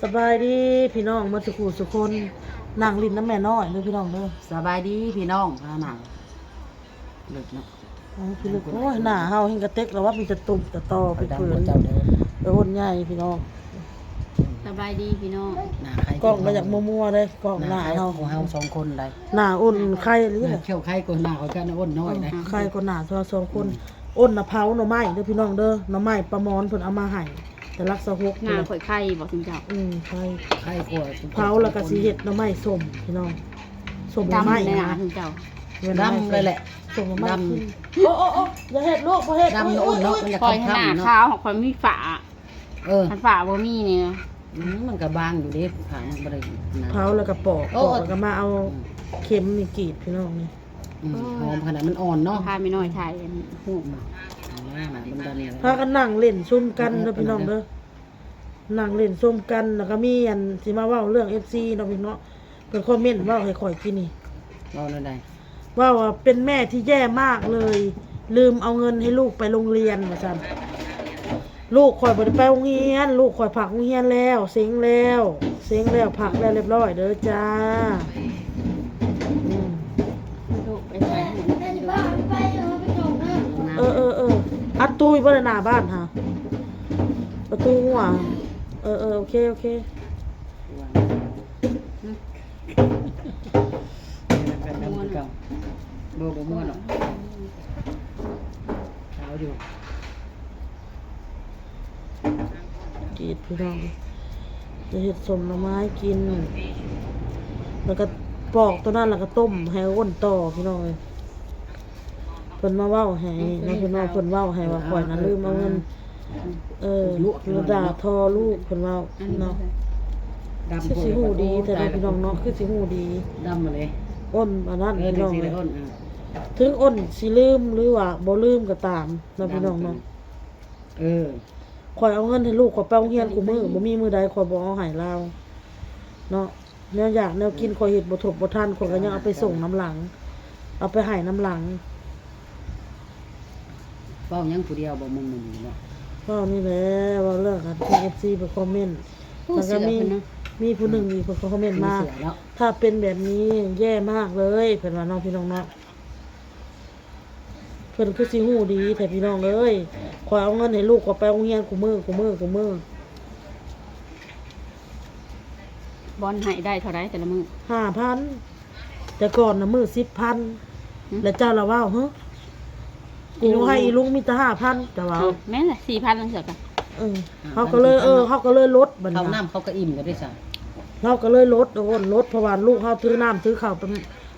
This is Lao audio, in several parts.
ສະບາຍດີພີ່ນ້ອງໝົດສູ່ຜູ້ສູ່ຄົນ ນັ່ງຫຼິ້ນນຳແມ່ນ້ອຍເດີພີ່ນ້ອງເດີ. ສະບາຍດີພີ່ນ້ອງ ພານັ່ງ ເລີດເນາະ. ໂອ້ຍ ພີ່ນ້ອງ ໂອ້ຍ ໜ້າເຮົາແຮ່ງກະເຕັກແລ້ວວ່າ ມີແຕ່ຕຸ່ມແຕ່ຕໍໄປເປີນ ເອີ ໂອນໃຫຍ່ພີ່ນ້ອງ. ສະບາຍດີພີ່ນ້ອງ. ກ້ອງກະຢາກມົວໆເດ້ ກ້ອງໜ້າເຮົາ ຂອງເຮົາສອງຄົນໃດ ໜ້າໂອນໄຄອີ່ຫຼີ ໜ້າເຂົາໄຄກວ່າໜ້າຂ້ອຍກັບໜ້າໂອນນ້ອຍໃດ ເອີ ໄຄກວ່າໜ້າເຮົາສອງຄົນ. ໂອນນະເຜົາໜໍ່ໄມ້ເດີພີ່ນ້ອງເດີ ໜໍ່ໄມ້ປ້າມອນເພິ່ນເອົາມາໃຫ້ ແຕ່ຫຼັກຊາວຫົກ ໜ້າຂ້ອຍໄຄບໍ່ຊຸມເຈົ້າ. ອືມ ໄຄ ໄຄກວ່າ ເຜົາແລ້ວກະຊິເຮັດໜໍ່ໄມ້ສົ້ມພີ່ນ້ອງ ສົ້ມໜໍ່ໄມ້ ດຳແນ່ນະ ນະ ຊຸມເຈົ້າ ດຳເລີຍແຫຼະ ສົ້ມໜໍ່ໄມ້ ດຳ. ໂອ້ ໂອ້ ໂອ້ ຢ່າເຮັດລູກ ບໍ່ເຮັດ ດຳ ໂອ້ຍ ໂອ້ຍ ໂອ້ຍ ມັນຢາກ ຂ້ອຍໜ້າຂາວ ຂ້ອຍມີຝ້າ ເອີ ຄັນຝ້າບໍ່ມີນີ້ ອືມ ມັນກະບາງຢູ່ເດ້ ຜ້າມັນບໍ່ໄດ້ໜາ ເຜົາແລ້ວກະປອກ ເອີ ປອກແລ້ວກະມາເອົາ ອືມ ເຂັມນີ້ກຣີດພີ່ນ້ອງນີ້. ອືມ ຫອມຂະໜາດ ມັນອ່ອນເນາະ ພາແມ່ນ້ອຍຖ່າຍຮູບ ອືມ ເອົາມາ ມາ ດຳໆນີ້ ພາກັນນັ່ງຫຼິ້ນຊຸມກັນເດີພີ່ນ້ອງເດີ ນັ່ງຫຼິ້ນຊົມກັນ ແລ້ວກະມີອັນຊິມາເວົ້າເລື່ອງເອັຟຊີເນາະພີ່ນ້ອງເນາະ ເພິ່ນຄອມເມັນເວົ້າໃຫ້ຂ້ອຍກິນນີ້ ເວົ້າແນວໃດ? ເວົ້າວ່າ ເປັນແມ່ທີ່ແຍ່ມາກເລີຍ ລືມເອົາເງິນໃຫ້ລູກໄປໂຮງຮຽນວ່າຊັ້ນ. ລູກຂ້ອຍບໍ່ໄດ້ໄປໂຮງຮຽນ ລູກຂ້ອຍພັກໂຮງຮຽນແລ້ວ ເສັງແລ້ວ ເສັງແລ້ວ ພັກແລ້ວລຽບຮ້ອຍເດີຈ້າ. ອືມ ເອີ ເອີ ເອີ ອັດຕູຢູ່ບໍ່ລະ ໜ້າບ້ານຫາ ປະຕູຫົວ ເອີ ເອີ ໂອເຄ ໂອເຄ. ບໍ່ ບໍ່ມ່ວນດອກ ຂາວຢູ່ ກຣີດພີ່ນ້ອງ ຈະເຮັດສົ້ມໜໍ່ໄມ້ກິນ ແລ້ວກະປອກໂຕນັ້ນ ແລ້ວກະຕົ້ມໃຫ້ອ້ນຕໍ່ພີ່ນ້ອງເອີຍ. ເພິ່ນມາເວົ້າໃຫ້ເນາະ ເພິ່ນເວົ້າ ເພິ່ນເວົ້າໃຫ້ວ່າຂ້ອຍນະລືມເອົາເງິນ ເອີ ລະດ່າທໍ້ລູກ ເພິ່ນເວົ້າເນາະ. ຄືຊິຮູ້ດີແທ້ເນາະພີ່ນ້ອງເນາະ ຄືຊິຮູ້ດີ ດຳມາເລີຍ ອ້ນອັນນັ້ນພີ່ນ້ອງເອີຍ. ເຖິງອ້ນຊິລືມ ຫຼືວ່າບໍ່ລືມກະຕາມເນາະພີ່ນ້ອງເນາະ. ເອີ ຂ້ອຍເອົາເງິນໃຫ້ລູກຂ້ອຍໄປໂຮງຮຽນຄູ່ມື້ ບໍ່ມີມື້ໃດຂ້ອຍບໍ່ເອົາໃຫ້ລາວເນາະ. ແນວຢາກແນວກິນຂ້ອຍເຮັດບໍ່ທົບບໍ່ທັນ ຂ້ອຍກະຍັງເອົາໄປສົ່ງນຳຫຼັງ ເອົາໄປໃຫ້ນຳຫຼັງ. ເວົ້າຫຍັງຜູ້ດຽວບໍ່ ມຶງໆເນາະ ເວົ້ານີ້ແຫຼະ ເວົ້າເລື່ອງອັນທີ່ເອັຟຊີໄປຄອມເມັນ ແລ້ວກະມີ ມີຜູ້ໜຶ່ງອີກເພິ່ນຄອມເມັນມາ ຖ້າເປັນແບບນີ້ແຍ່ມາກເລີຍ ເພິ່ນວ່າເນາະ ພີ່ນ້ອງເນາະ. ເພິ່ນຄືຊິຮູ້ດີແທ້ພີ່ນ້ອງເອີຍ ຂ້ອຍເອົາເງິນໃຫ້ລູກຂ້ອຍໄປໂຮງຮຽນຄູ່ມື້ ຄູ່ມື້ ຄູ່ມື້. ບອນໃຫ້ໄດ້ເທົ່າໃດແຕ່ລະມື້? ຫ້າພັນ ແຕ່ກ່ອນນະມື້ສິບພັນ ແລ້ວເຈົ້າລະເວົ້າ ຫື ກູໃຫ້ອີລຸງມີແຕ່ຫ້າພັນ ເຈົ້າເວົ້າ. ແມ່ນລະ ສີ່ພັນຈັ່ງຊີ້ກະ ເອີ ເຮົາກະເລີຍ ເອີ ເຮົາກະເລີຍລົດບັດນີ້ ເຂົ້ານ້ຳເຮົາກະອີ່ມແລ້ວເດ້ຊະ ເຮົາກະເລີຍລົດ ລົດ ເພາະວ່າລູກເຮົາຖືນ້ຳຖືເຂົ້າ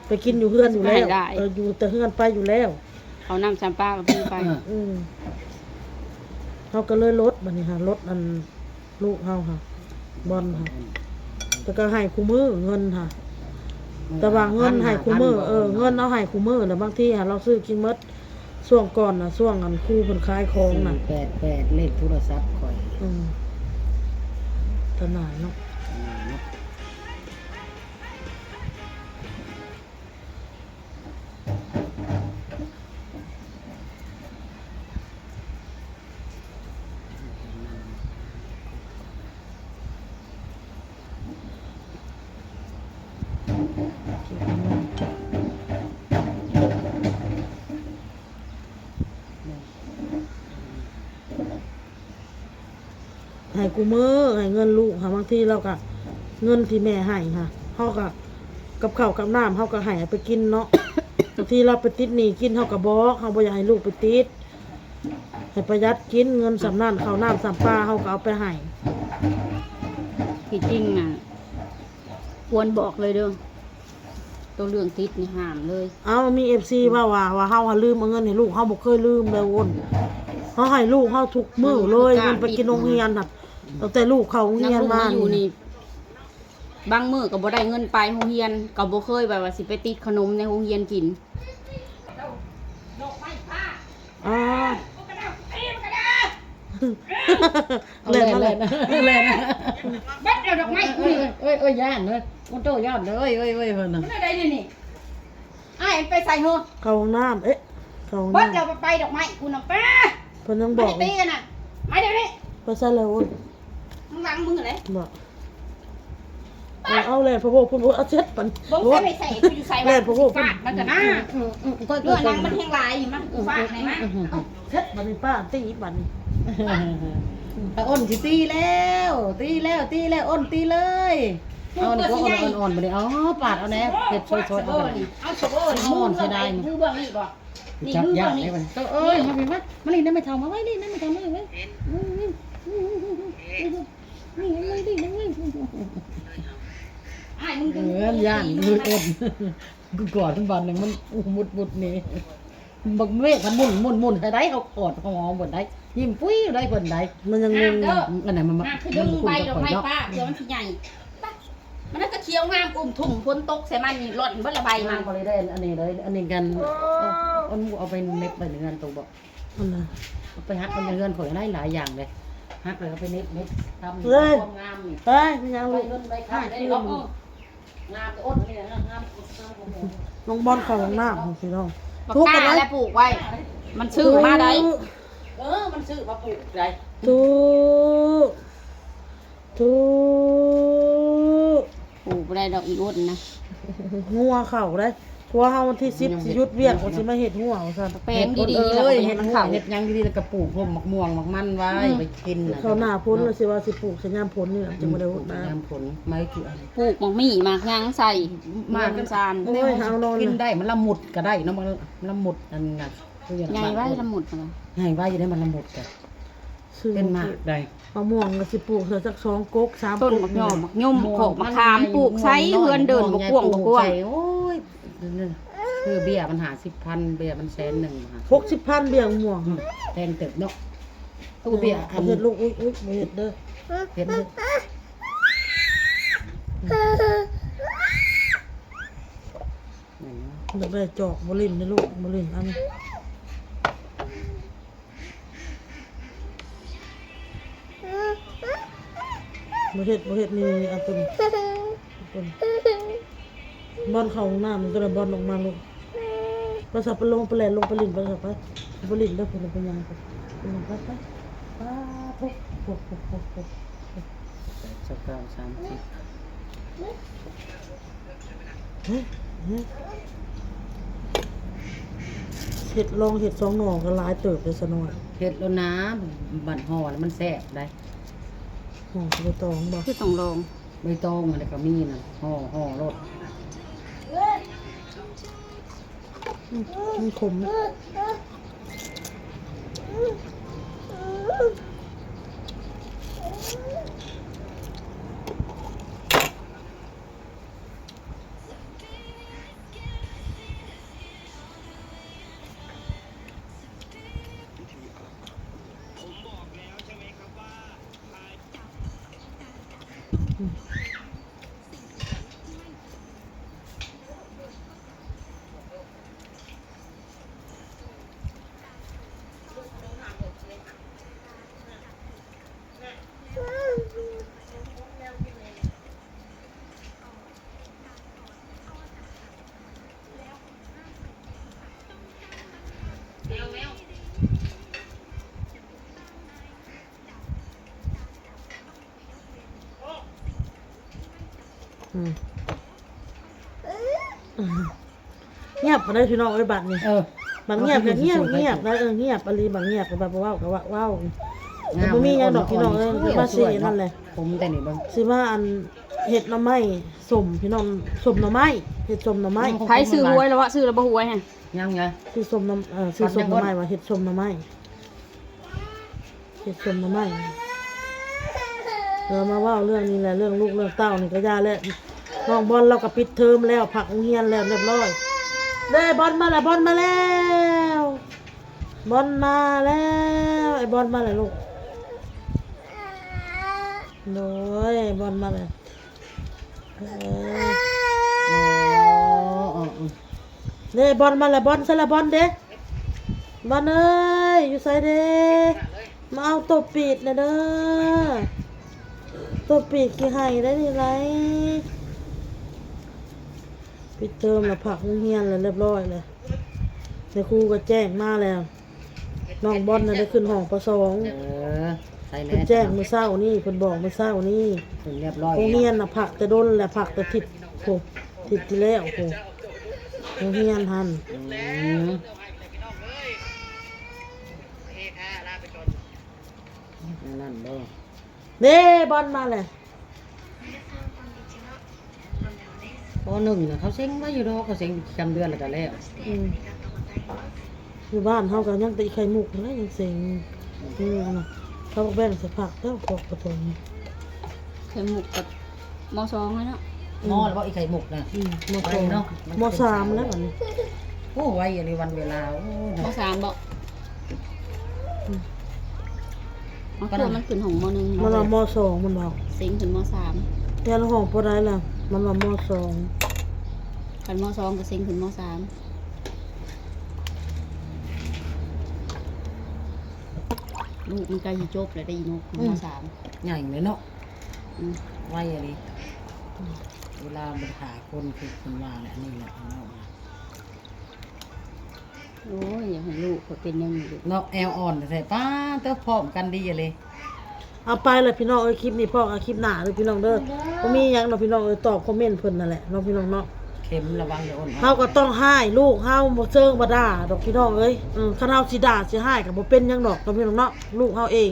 ໄປກິນຢູ່ເຮືອນຢູ່ແລ້ວ ເອີ ຢູ່ແຕ່ເຮືອນໄປຢູ່ແລ້ວ ເຂົ້ານ້ຳຊຳປາກະມີໄປ ອືມ ເຮົາກະເລີຍລົດບັດນີ້ຫາ ລົດອັນລູກເຮົາຫາ ບອນຫາ ແຕ່ກະໃຫ້ຄູ່ມື້ເງິນຫາ ແຕ່ວ່າເງິນໃຫ້ຄູ່ມື້ ເອີ ເງິນເຮົາໃຫ້ຄູ່ມື້ ແລ້ວບາງທີຫາລາວຊື້ກິນໝົດ ຊ່ວງກ່ອນນະ ຊ່ວງອັນຄູເພິ່ນຂາຍຂອງນະ ສີ່ແປດແປດ ເລກໂທລະສັບຂ້ອຍ ອືມ ຕາໜາຍເນາະ. ໃຫ້ຄູ່ມື້ ໃຫ້ເງິນລູກຫາ ບາງທີລາວກະ ເງິນທີ່ແມ່ໃຫ້ຫາ ເຮົາກະ ກັບເຂົ້າກັບນ້ຳເຮົາກະໃຫ້ເອົາໄປກິນເນາະ ບາງທີລາວໄປຕິດໜີ້ກິນ ເຮົາກະບອກ ເຮົາບໍ່ຢາກໃຫ້ລູກໄປຕິດ ໃຫ້ປະຢັດກິນ ເງິນສ່ຳນັ້ນ ເຂົ້ານ້ຳຊຳປາເຮົາກະເອົາໄປໃຫ້. ທີ່ຈິງນະ ຄວນບອກເລີຍເດີ ໂຕເລື່ອງຕິດນີ້ຫ້າມເລີຍ. ເອົ້າ ມີເອັຟຊີເວົ້າວ່າ ວ່າເຮົາຫາລືມເອົາເງິນໃຫ້ລູກ ເຮົາບໍ່ເຄີຍລືມເລີຍໂອນ ເຮົາໃຫ້ລູກເຮົາທຸກມື້ເລີຍ ເງິນໄປກິນໂຮງຮຽນຫັ້ນ ຕັ້ງແຕ່ລູກເຂົ້າໂຮງຮຽນມານີ້ ບາງມື້ກະບໍ່ໄດ້ເງິນໄປໂຮງຮຽນ ກະບໍ່ເຄີຍແບບວ່າຊິໄປຕິດຂະໜົມໃນໂຮງຮຽນກິນ. ອໍ ແລ່ນມາເລີຍ ແລ່ນ ເບິດແລ້ວດອກໄມ້ກູນີ້ ເອີຍ ເອີຍ ຢ້ານເດີ ໂອໂຕ ຢ້ານເດີ ເອີຍ ເອີຍ ເອີຍ ເພິ່ນນະ ມັນໄດ້ນີ້ ອ້າຍມັນໄປໃສເຮີ ເຂົ້າຫ້ອງນ້ຳ ເອະ ເຂົ້າຫ້ອງນ້ຳ ເບິດແລ້ວ ໄປດອກໄມ້ກູນະ ໄປ ເພິ່ນຍັງບອກ ໄປຕີກັນນະ ມາດຽວນີ້ ໄປໃສແລ້ວໂອຍ ຂ້າງຫຼັງມຶງຫັ້ນແຫຼະ ບອກ ເອົາ ເອົາແລ່ນພະໂວພຸ້ນ ໂອ້ຍ ເອົາເຊັດບັດນີ້ ບໍ່ໃສ່ໄປໃສ່ ໂອ້ຍ ຢູ່ໃສວະ ແລ່ນພະໂວພຸ້ນ ຟາດມັນກະນາ ເລື່ອງນາງມັນແຮງຫຼາຍ ມາຟາດໃຫ້ມາ ເຊັດບັດນີ້ ປ້າຕີອີກບັດນີ້ ຕາອ້ນຊິຕີແລ້ວ ຕີແລ້ວ ຕີແລ້ວ ອ້ນຕີເລີຍ ເອົານີ້ກໍອ່ອນໆ ບັດນີ້ ເອົາປາດເອົາແດ່ ເຮັດຊ່ອຍໆ ເອົາ ເອົາ ເອົາ ເສຍດາຍ ມືເບື້ອງນີ້ບໍ່ ນີ້ ມືເບື້ອງນີ້ ເອີຍ ມາພີ້ມາ ມາຫຼິ້ນນຳແມ່ເຖົ້າ ມາໄວ້ຫຼິ້ນນຳແມ່ເຖົ້າ ມາໄວ້ ນີ້ ມາຫຼິ້ນນຳແມ່ ອ້າຍ ມຶງດຶງ ເອີຍ ຢ້ານ ມືອ້ນ ກູກອດມັນບາດໜຶ່ງ ມັນອຸດມຸດມຸດນີ້ ບັກເມກມັນໝຸ່ນໆໆ ໃຫ້ໄດ້ ເຮົາກອດຫອມເພິ່ນໄດ້ ຍິ້ມປຸ້ຍໄດ້ເພິ່ນໄດ້ ມັນຍັງງົງ ອັນນັ້ນມັນ ມັນຄືດຶງໃບດອກໄມ້ປ່າ ເພື່ອມັນຊິໃຫຍ່ ມັນກໍຂຽວງາມ ອຸ້ມທຸ່ມ ຝົນຕົກໃສ່ມັນນີ້ ລ່ອນເບິດລະໃບມັນ ງາມບໍ່ໄດ້ ອັນນີ້ເລີຍ ອັນນີ້ກັນ ເອົາ ເອົາ ເອົາໄປເນັບໄວ້ໃນເຮືອນໂຕບໍ່ ອັນນັ້ນ ເອົາໄປຫັກໄວ້ໃນເຮືອນຂ້ອຍ ຫຼາຍໆຢ່າງເດ້ ຫັກແລ້ວກໍໄປເນັບ ເນັບທຳ ເອີຍ ຄວາມງາມນີ້ ເອີຍ ແມ່ນຫຍັງລູກ ໃບເງິນໃບຄຳໄດ້ເນາະ ເອີ ງາມແຕ່ອົດນີ້ນະ ງາມ ງາມ ນ້ອງບອນເຂົ້າຫ້ອງນ້ຳ ພີ່ນ້ອງ ບັກກ້າແຫຼະປູກໄວ້ ມັນຊື້ມາໄດ້ ເອີ ມັນຊື້ມາປູກໄດ້ ທຸ ທຸ ປູກບໍ່ໄດ້ດອກອີອົດນະ ງົວເຂົ້າໄດ້ ຜົວເຮົາວັນທີສິບ ຊິຢຸດວຽກ ວ່າຊິມາເຮັດງົວວ່າຊັ້ນ ແປງດີໆ ແລ້ວກໍເຮັດມັນເຂົ້າ ເຮັດຫຍັງດີໆ ແລ້ວກໍປູກຮົ່ມໝາກມ່ວງໝາກມັນໄວ້ ໄວ້ກິນ ເຂົ້າໜ້າຝົນ ແລ້ວຊິວ່າຊິປູກໃສ່ຍາມຝົນນີ້ ມັນຈັ່ງບໍ່ໄດ້ອົດນະ ຍາມຝົນ ໄມ້ກິນ ປູກໝາກມີ້ໝາກຫຍັງໃສ່ ໝາກ ເຮືອນຊານ ໂອ້ຍ ເອົານອນ ກິນໄດ້ ມັນລະມຸດກໍໄດ້ເນາະ ມັນລະມຸດ ອັນນັ້ນ ໃຫຍ່ໄວລະມຸດ ໃຫຍ່ໄວຢູ່ເດ້ ມັນລະມຸດກະ ເປັນໝາກໄດ້ ມະມ່ວງກໍຊິປູກເທື່ອຈັກສອງກົກສາມກົກ ຕົ້ນໝາກຫຍ້ອມ ໝາກຍົມ ໝາກຂອກ ໝາກຂາມ ປູກໃສ່ເຮືອນເດີ່ນ ບໍ່ກວ້າງບໍ່ກວ້າງ ໂອ້ຍ ຊື້ເບ້ຍມັນຫ້າສິບພັນ ເບ້ຍມັນແສນໜຶ່ງ ຫົກສິບພັນ ເບ້ຍມະມ່ວງ ແພງເຕີບເນາະ ຕູ້ເບ້ຍ ເຮັດລູກ ອຸ້ຍ ອຸ້ຍ ບໍ່ເຮັດເດີ ເຮັດເດີ ຢາກໄດ້ຈອກ ບໍ່ຫຼິ້ນເດີລູກ ບໍ່ຫຼິ້ນອັນ ບໍ່ເຮັດ ບໍ່ເຮັດ ນີ້ ອັນຕົວນີ້ ອັນຕົວນີ້ ບອນເຂົ້າຫ້ອງນ້ຳ ຕົວນັ້ນ ບອນອອກມາລູກ ໄປຊະ ໄປລົງ ໄປແລ່ນລົງໄປຫຼິ້ນ ໄປຊະ ໄປ ໄປຫຼິ້ນເດີ ເພິ່ນໄປຍ່າງ ໄປ ໄປ ໄປ ໄປ ໂອ້ ໂອ້ ໂອ້ ໂອ້ ໂອ້ ແປດ ເກົ້າ ສາມສິບ ເຮັດ ລອງເຮັດສອງໜໍ່ກໍຫຼາຍເຕີບເດ້ຊະນ້ອຍ ເຮັດແລ້ວນາ ບັດຫໍ່ແລ້ວມັນແຊບໄດ໋ ຫໍ່ໃບຕອງບໍ່ ຄືຕ້ອງລອງ ໃບຕອງຫັ້ນແຫຼະກໍມີນະ ຫໍ່ ຫໍ່ໂລດ ອືມ ມັນຂົມ. ອືມ ງຽບໄປເລີຍພີ່ນ້ອງເອີຍ ບາດນີ້ ເອີ ບາດງຽບກໍງຽບ ງຽບໄດ້ ເອີ ງຽບອີ່ຫຼີ ບາດງຽບກໍແບບບໍ່ເວົ້າກໍເວົ້າ ເວົ້າ ງາມ ກໍບໍ່ມີຫຍັງດອກພີ່ນ້ອງເອີຍ ມາຊິອັນນັ້ນແຫຼະ ຜົມແຕ່ນີ້ເບິ່ງ ຊິມາອັນ ເຮັດໜໍ່ໄມ້ສົ້ມພີ່ນ້ອງ ສົ້ມໜໍ່ໄມ້ ເຮັດສົ້ມໜໍ່ໄມ້ ໃຜຊື້ຫວຍແລ້ວວະ ຊື້ແລ້ວບໍ່ຫວຍຫັ້ນ ຍັງ ຍັງ ຊື້ສົ້ມໜໍ່ ເອີ ຊື້ສົ້ມໜໍ່ໄມ້ວ່າ ເຮັດສົ້ມໜໍ່ໄມ້ ເຮັດສົ້ມໜໍ່ໄມ້ ເອີ ມາເວົ້າເລື່ອງນີ້ແຫຼະ ເລື່ອງລູກເລື່ອງເຕົ້ານີ້ກໍຢ່າແຫຼະ ນ້ອງບອນລາວກໍປິດເທີມແລ້ວ ພັກໂຮງຮຽນແລ້ວ ຮຽບຮ້ອຍ ເດ້ ບອນມາແລ້ວ ບອນມາແລ້ວ ບອນມາແລ້ວ ໄອ້ບອນມາແລ້ວລູກ ໂດຍ ບອນມາແລ້ວ ເອີ ເດ້ ບອນມາແລ້ວ ບອນໃສລະ ບອນເດ້ ບອນເອີຍ ຢູ່ໃສເດ້ ມາເອົາໂຕປີດແດ່ເດີ ໂຕປີດຂີ້ໄຫ້ໄດ້ນີ້ໄລ ປິດເທີມແລ້ວ ພັກໂຮງຮຽນແລ້ວ ຮຽບຮ້ອຍແລ້ວ ແມ່ຄູກໍແຈ້ງມາແລ້ວ ນ້ອງບອນນະໄດ້ຂຶ້ນຫ້ອງ ປ.ສອງ ເອີ ໃສ ເພິ່ນແຈ້ງມື້ເຊົ້ານີ້ ເພິ່ນບອກມື້ເຊົ້ານີ້ ເພິ່ນຮຽບຮ້ອຍ ໂຮງຮຽນນະ ພັກແຕ່ດົນແລ້ວ ພັກແຕ່ທິດພຸ້ນ ທິດທີ່ແລ້ວພຸ້ນ ໂຮງຮຽນຫັ້ນ. ອືມ ແນວນັ້ນບໍ່? ເດ້ ບອນມາແລ້ວ. ປໍໜຶ່ງນະ ເຂົາເສັງໄວ້ຢູ່ດອກ ເຂົາເສັງປະຈຳເດືອນແລ້ວກໍແລ້ວ. ອືມ ຢູ່ບ້ານເຮົາກໍຍັງແຕ່ອີ່ໄຂ່ມຸກຫັ້ນແຫຼະຍັງເສັງ. ອືມ ອັນນະ ເຂົາແບ່ງໃສ່ພັກແລ້ວພວກປະຖົມ ໄຂ່ມຸກກັບ ມໍສອງແລ້ວເນາະ. ມໍແລ້ວບໍ່ອີ່ໄຂ່ມຸກນະ? ອືມ ມໍສອງ ໄວເນາະ ມໍສາມແລ້ວບັດນີ້. ໂອ້ ໄວອີ່ຫຼີວັນເວລາ. ໂອ້ ມໍສາມບໍ່? ອືມ ມັນຂຶ້ນຫ້ອງມໍໜຶ່ງ ມັນວ່າມໍສອງ ມັນບອກ ເສັງຂຶ້ນມໍສາມ. ແຕ່ລະຫ້ອງບໍ່ໄດ້ລະ ມັນວ່າມໍສອງ ຄັນມໍສອງກໍເສັງຂຶ້ນມໍສາມ. ລູກມັນໃກ້ຊິຈົບແລ້ວໄດ໋ອີ່ນົກ. ອືມ ມໍສາມ ໃຫຍ່ເລີຍເນາະ. ອືມ ໄວອີ່ຫຼີ ເວລາມັນຫາຄົນຄືເພິ່ນວ່າແຫຼະ ອັນນີ້ແຫຼະເນາະ. ໂອ້ຍ ຢາກໃຫ້ລູກຂ້ອຍເປັນແນວນີ້ເນາະ ແອວອ່ອນແທ້ໆ. ປ້າດ ເຕີ ພ້ອມກັນດີອີ່ຫຼີ. ເອົາໄປລະພີ່ນ້ອງເອີຍ ຄລິບນີ້ພໍ້ກັນຄລິບໜ້າເດີພີ່ນ້ອງເດີ. ບໍ່ມີຫຍັງດອກພີ່ນ້ອງເອີຍ ຕອບຄອມເມັນເພິ່ນນັ້ນແຫຼະເນາະພີ່ນ້ອງເນາະ. ເຂັມລະວັງເດີ ເຮົາກໍຕ້ອງຮ້າຍລູກເຮົາ ບໍ່ເຊີງບໍ່ດ່າດອກພີ່ນ້ອງເອີຍ. ເອີ ຄັນເຮົາຊິດ່າຊິຮ້າຍກໍບໍ່ເປັນຫຍັງດອກເນາະພີ່ນ້ອງເນາະ ລູກເຮົາເອງ.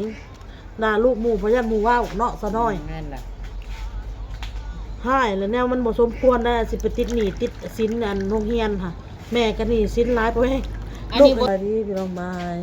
ດ່າລູກໝູ່ ບໍ່ຢ້ານໝູ່ເວົ້າເນາະ ສາວນ້ອຍ. ແມ່ນລະ ຮ້າຍລະແນວມັນບໍ່ສົມຄວນໄດ໋ ຊິໄປຕິດໜີ້ຕິດສິນອັນໂຮງຮຽນຫັ້ນ. ແມ່ກໍໜີ້ສິນຫຼາຍພໍແຮງ. ອັນນີ້ ລູກ ບໍ່ ສະບາຍດີພີ່ນ້ອງ ບາຍ.